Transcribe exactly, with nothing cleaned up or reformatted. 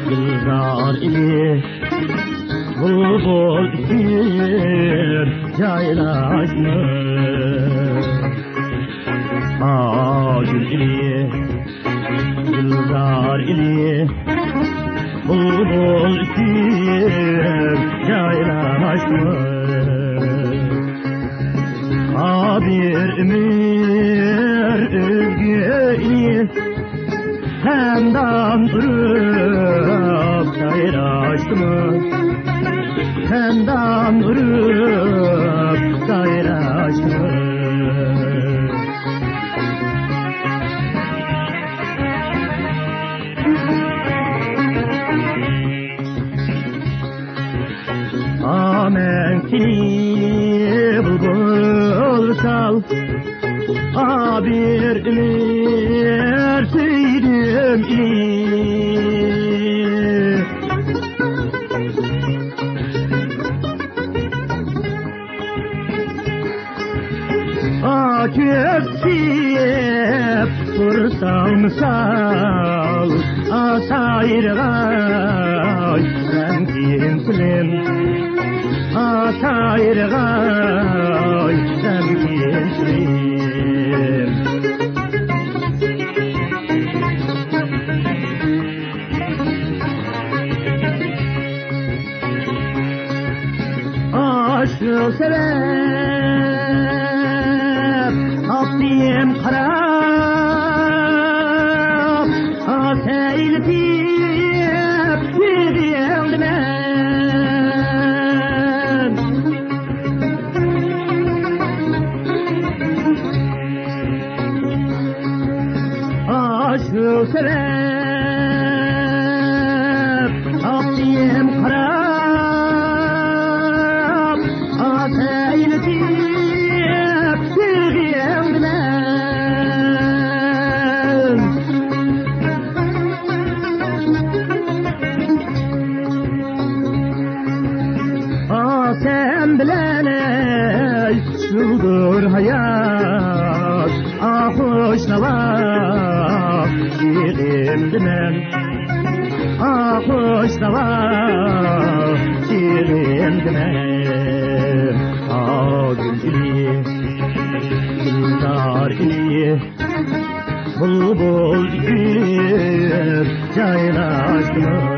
گۈلزار ئىلى، بۇلبۇل ئۈچۈن جايلاشما. ئا گۈل ئىلى، گۈلزار ئىلى، بۇلبۇل ئۈچۈن جايلاشما. ئا بىر ئۆمۈر ئۆزگە ئىلى، خەندان ئۇرۇپ سايراشتىمۇ، خەندان ئۇرۇپ سايراشتىمۇ. ئا مەن سېنى بۇلبۇل سال، ئا بىر ئۆمۈر سۆيدۈم ئىلى. ئا كۆك سىيىپ تۇرساڭ مىسال، ئا سايرىغاي غەمكىن تىلىم، ئا سايرىغاي غەمكىن تىلىم. ئاشۇ سەۋەب ئاپتىم قاراپ، ئاسەيلىتىپ يىغلىدىم مەن. ئاشۇ سەۋەب ئاپتىم قاراپ، ئاسەيلىتىپ يىغلىدىم مەن. ئا سەن بىلەن ئەي شۇدۇر ھايات، ئا خۇش ناۋا يىغىندىمەن، ئا خۇش ناۋا يىغىندىمەن. ئا گۈل ئىلى، گۈلزار ئىلى، بۇلبۇل ئۈچۈن جايلاشتىمۇ.